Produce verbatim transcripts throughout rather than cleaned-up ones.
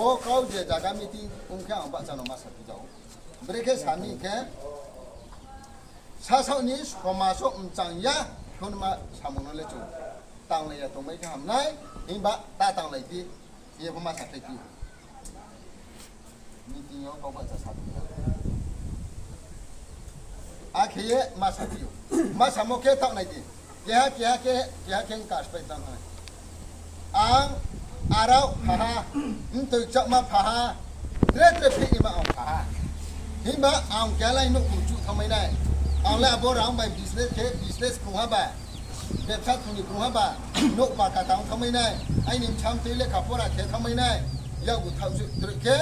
O kau je jaga meeting ong khe ang bahcha no ma saphi jao. Brekhe sami khe, sasaoh ni somaj wo mchang ya, khunma samung no le chung tanglai ya tongmai khe hamnai, himba ta tanglai di, hing ye pho ma saphi di. Meeting yo kau bahcha sa tong ya. Akhe ye ma saphi ou. Ma samo khe taoh nai di. Keha, keha khe, keha khe ang kaspai tang ha. Ang arao phaha, mtoi chakma phaha, tre tre phih ni ma ang phaha. Himba ang keha lai nouhkhong chuh thanngmai nai. Ang le abo rang bai business khe, business krungha ba, bepsa thungni krungha ba, nouh paka tang thanngmai nai. Aini bsa mtoi lekha pora khe thanngmai nai. Yakgu thaoh chuh tre khe,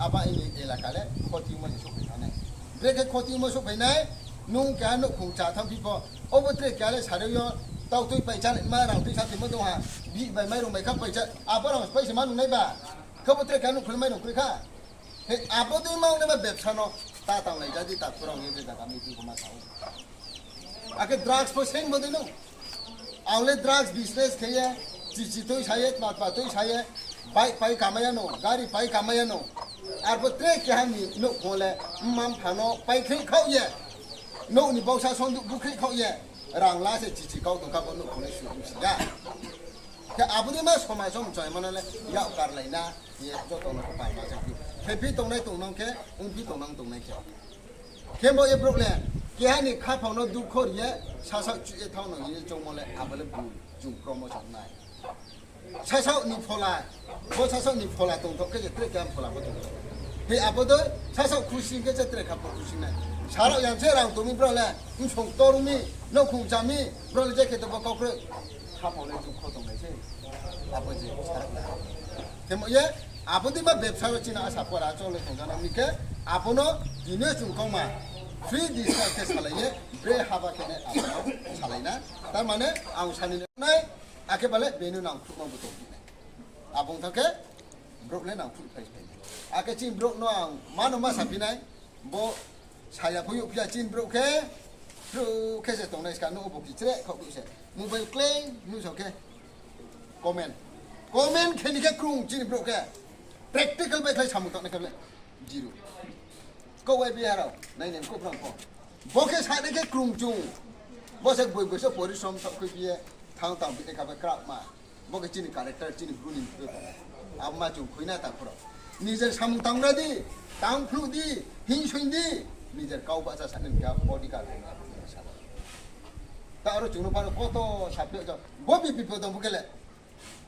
abo aini elaka le khoti mo souhphai thanng nai. Brekhe khoti mo souhphai nai, nung keha nouhkhong chá thanngphi pho, obo tre keha le sari yo, tau tui paisa le ma rang tuisa timo tong ha, bihih bai mairung bai kha paisa, abo rang paisa ma nung nai ba, khe bo tre keha nouhkhong le mairung kroi kha. He abo dei ma ong nai ba bepsa no, ta tanglai ja di, ta khorang ye je jaga meeting pho ma sa ou. Akhe drugs pho same bo dei no. Ang le drugs business khe ye, chichi tui sa ye, tma tma tui sa ye, bike pai kamai ya no, gari pai kamai ya no. Arbo tre keha ni nouhkhong le mma mpha no paikhlai khaoh ye, nouh ni bausa sonduh bukhlai khaoh ye, rang la se chichi kau tong kha bo nouhkhong le suh si ya. Khe abo dei ma somaj wo mchang mano le yak karlai na, ye joto no khe pal ma se phi. Khephi tongnai tongnang khe, ongphi tongnang tongnai khe. Khembo ye brouh le, keha ni khaphang no dukho ri ye, sasaoh chuh ye thanng no hing ye choungmo le, abo le bu chung kromo sa nai. Sasaoh ni phola, bo sasaoh ni phola tongthoh khe je tre keha phola bo tongthoh. He abo dei, sasaoh khusi khe je tre kha pho khusi nai. Sarao yang se rang tong mi brouh le, bsong ktor mi, nouhkhong chá mi, brouh le je khe to bo kau kroi. Khaphang le dukho tongnai se. Abo je sarao le. Khemo ye, abo dei ma bepsa wo chini asa pora chole tong jana mi khe, abo no tini chung kauma free discount khe salai ye, bre haba khe nai abo no salai na. Tar mane ang sani nai, akhe bale beno nangkhruhma bo tong phi nai. Abo ong thanng khe, brouh le nangkhruh phai phai nai. Akhe chini brouh no ang ma no ma saphi nai, bo saya pho youh phi ya chini brouh khe, brouh khe se tongnai ska, nouh bo kichreh khaoh khe se. Mobile klei nuhsao khe. Comment. Comment khe ni khe krung chini brouh khe. Practical bai khlai samung tangnai khe le. Zero. Kau bai biha rao, nai nai kau phrang pho. Bo khe sa dei khe krung chung. Bo se boi boi se porishrom saoh khui phi ye, thanng tang bini kha bai krap ma. Bo khe chini character, chini bru ni bru. Abo ma chung khui na ta phuro. Nijer samung tang ra di, tang phruh di, hing soing di. Nijer kau bahcha sa ni khe bodyguard ni sa. Ta aro chung no phano koto saphi ja. Bo bi bipod tong bo khe le.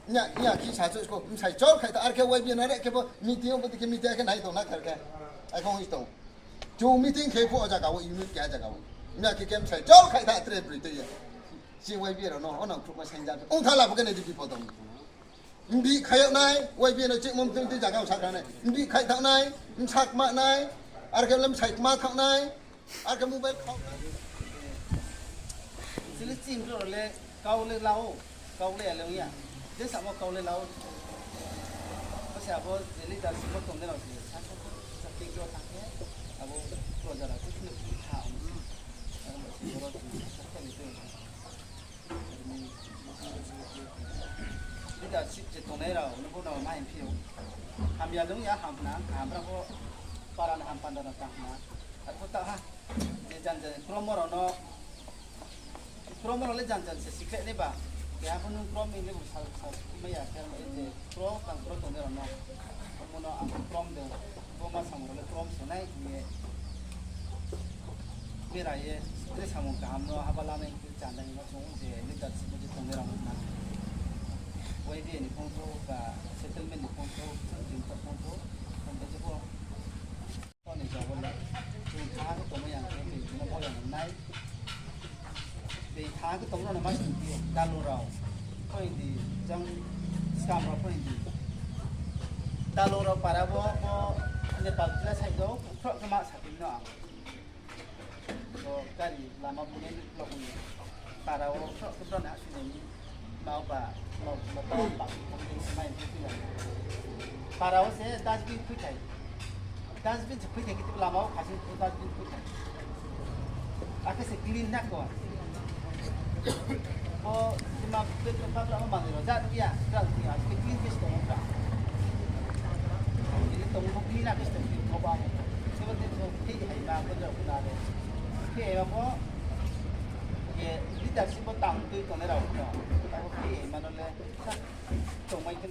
Nya, nya, khi sa chouh ko, bsai chol khai ta, ar khe Y B A no re khe bo meeting wo, bo dei khe meeting khe nai tong na khe khe. Ai khong hing tong. Chung meeting khe pho o jaga wo, unit keha jaga wo. Nya khe khe bsai chol khai ta, tre broi tui ye. Chini Y B A rao no, o nang khruhma saing ja. Ong thala bo khe nai di bipod tong. Mbi khai yag nai, Y B A no chikmo mtui tui jaga wo sakha nai. Mbi khai thanng nai, bsa kma nai, ar khe le bsai kma thanng nai. Ar khe mobile khau. Chini chini brouh le kau le lao, kau le ya le ong ya. Je samo kau le lao. Bo se abo je leadership wo tongnai rao se sa sa sa sa thanng khe abo proja rao khe phnuh kha ong. Abo se boro chung sa khe ni tui. Leadership je tongnai rao, nungbo no ma hing phi ou. Hamya le ong ya, ham khna, kaham rao pho para ni ham panda no tang khna. Arphuh taoh ha, je jan jan kromo rao no, kromo rao le jan jan se sikhleh nai ba. Keha pho nung krom hing le bo sa, sa, mai ya, khe je krom tang krom tongnai rao no. Omo no ang krom de, bo ma samung rao le krom se nai hing ye. Bera ye, tre samung kaham no haba lanai. Chanda hingma chung je leadership je tongnai rao na. Y B A ni phongtho, ba settlement ni phongtho, chung tini ta phongtho, phongtho je pho. Toni jabo le, chung thanng khe tongmai yang khe, tini bo yang nai. Tei thanng khe tongmo rao no ma sing phi ou, dalung rao. Pho hing di, jang scam rao pho hing di. Dalung rao para bo, bo Nepal kila side o, khroh khe ma sa phi no ang. Bo gari lama bunai ni block ni para wo khroh khe brao ni asuh nai ni. Ma ba, ma, ma ba, ba, mai ni khui ya. Para wo se dustbin khuithai. Dustbin se khuithai khe lama wo khasing khe dustbin khuithai. Akhe se clean na ko. Bo, ma, pe, pe, pa, pa, ma, mandir rao, ja, ya, ja, ya, se clean case tong, ja. Abo, ye, leadership wo tang tui tongnai rao no, abo khe mano le, tongmai khe